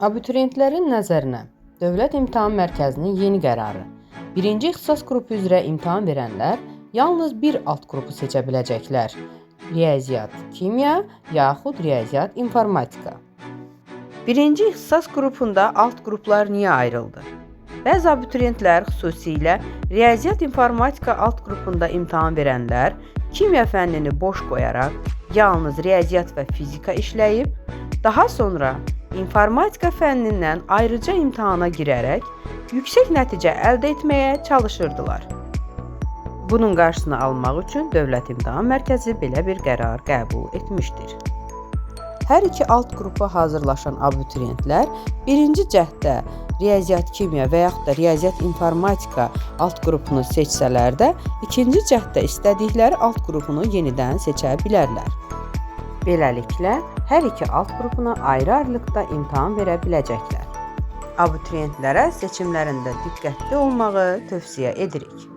Abituriyentlərin nəzərinə Dövlət İmtahan Mərkəzinin yeni qərarı. Birinci ixtisas qrupu üzrə imtahan verənlər yalnız bir alt qrupu seçə biləcəklər. Riyaziyyat, kimya yaxud riyaziyyat, informatika. Birinci ixtisas qrupunda alt qruplar niyə ayrıldı? Bəzi abituriyentlər, xüsusilə riyaziyyat, informatika alt qrupunda imtahan verənlər kimya fənnini boş qoyaraq yalnız riyaziyyat və fizika işləyib, daha sonra informatika fənnindən ayrıca imtahana girərək yüksək nəticə əldə etməyə çalışırdılar. Bunun qarşısını almaq üçün Dövlət İmtahan Mərkəzi belə bir qərar qəbul etmişdir. Hər iki alt qrupa hazırlaşan abituriyentlər birinci cəhddə riyaziyyat, kimya və yaxud da riyaziyyat, informatika alt qrupunu seçsələr də, ikinci cəhddə istədikləri alt qrupunu yenidən seçə bilərlər. Beləliklə, hər iki alt qrupuna ayrı-ayrılıqda imtahan verə biləcəklər. Abituriyentlərə seçimlərində diqqətli olmağı tövsiyə edirik.